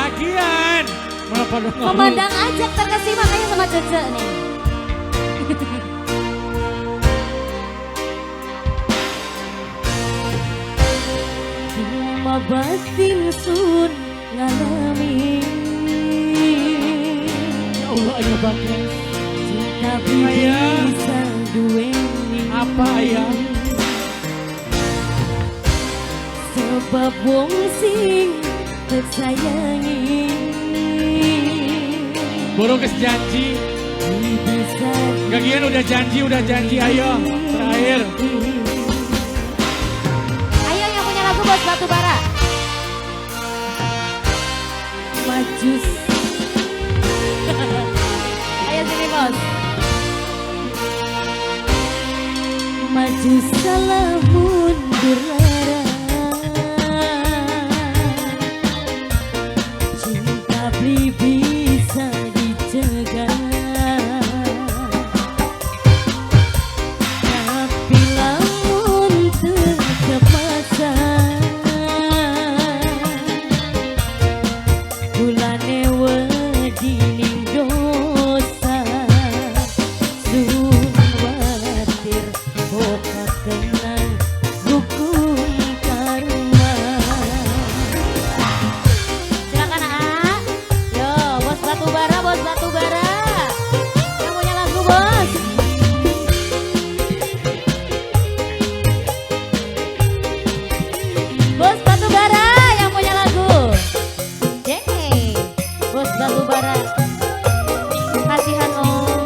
Lagian. Malah pada ngomong. Memandang aja terkesima kayaknya sama Cece nih. Cuma batin sun ngalami. Ya Allah, ayo batin. Cinta bisa duweni. Apa ya? Sebab wong sing tersayangi. Burung kes janji. Gagian udah janji, ayo terakhir. Ayo yang punya lagu Bos Batu Bara. Majus. Ayo sini bos. Maju salah mundur lara. Cinta beli bisa dicegah. Tapi lamun terpaksa kulane wedi ning dosa. Sun watir bokat kenang hukum karma. Silakan A. Yo, Bos Batu Bara, Bos Batu Bara. Yang punya lagu bos. Bos Batu Bara yang punya lagu. Yeay, Bos Batu Bara. Kasihan om.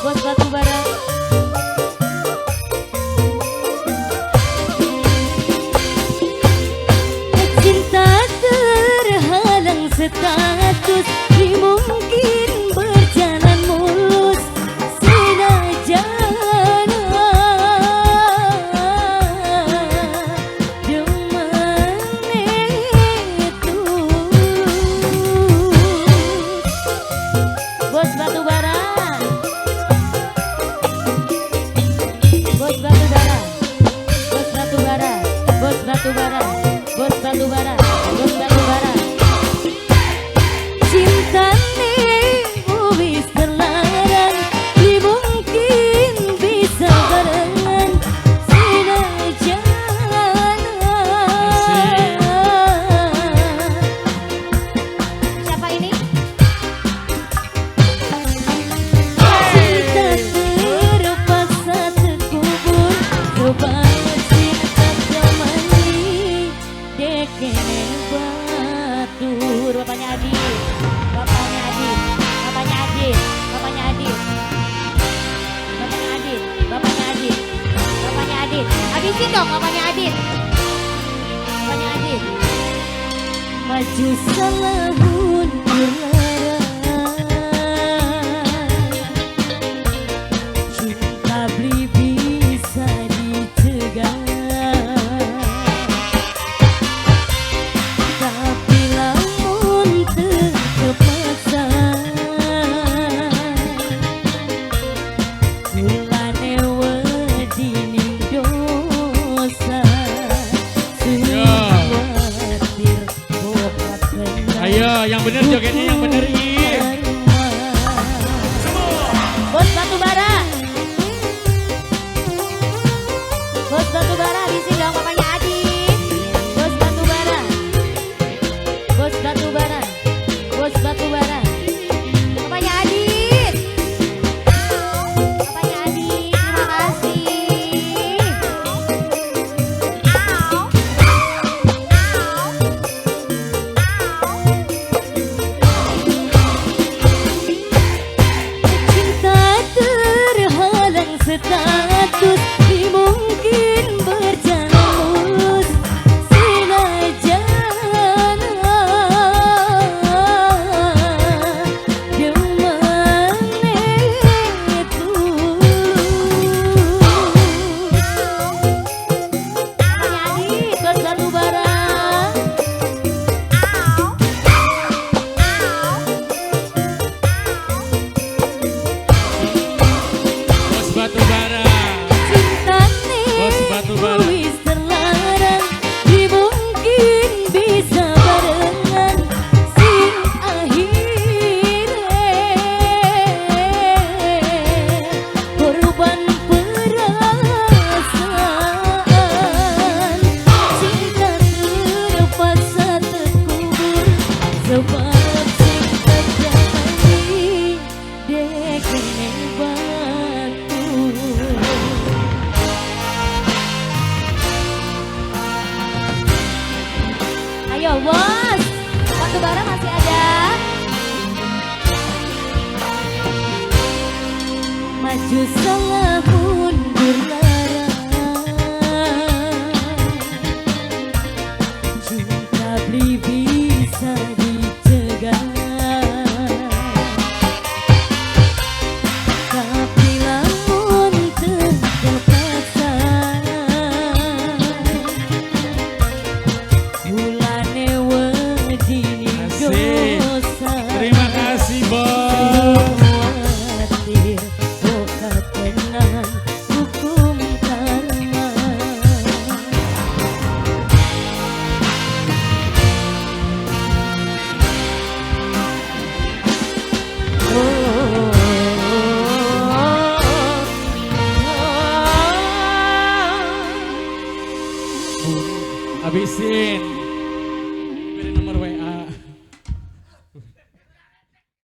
Bos Batu Bara. Cinta terhalang status, mungkin berjalan mulus senajan demane tulus. Bos Batu Bara. Bos Batu Bara. Bos Batu Bara. Bos Batu Bara. Bos Batu Bara. Bos Batu Bara. Cintane wis terlarang, mungkin bisa barengan senajan. Siapa ini? Cinta terpaksa terkubur, sebab cinta kemani dekene batur. Bapaknya Adi, bapaknya Adi, bapaknya Adi, bapaknya Adi, bapaknya Adi, bapaknya Adi, bapaknya Adi. Habisin dong bapaknya Adit, bapaknya Adit. Maju salah mundur lara. Cinta beli bisa dicegah. Tapi lamun terpaksa kulane wedi ning dosa. Kuwatir bokat kena. Ayo, yang bener jogetnya, yang bener ih. Bos Batu Bara. Bos Batu Bara habisin dong bapaknya Adit. Bos Batu Bara. Bos Batu Bara. Bos Batu Bara. Bapaknya Adit. Bapaknya Adit, terima kasih. Ayo bos, batu bara masih ada. Maju salah mundur larang, cinta beli bisa dicegah, tapi lamun terpaksa kulane wedi dosa. Terima kasih bos. Hukum karma. Habisin.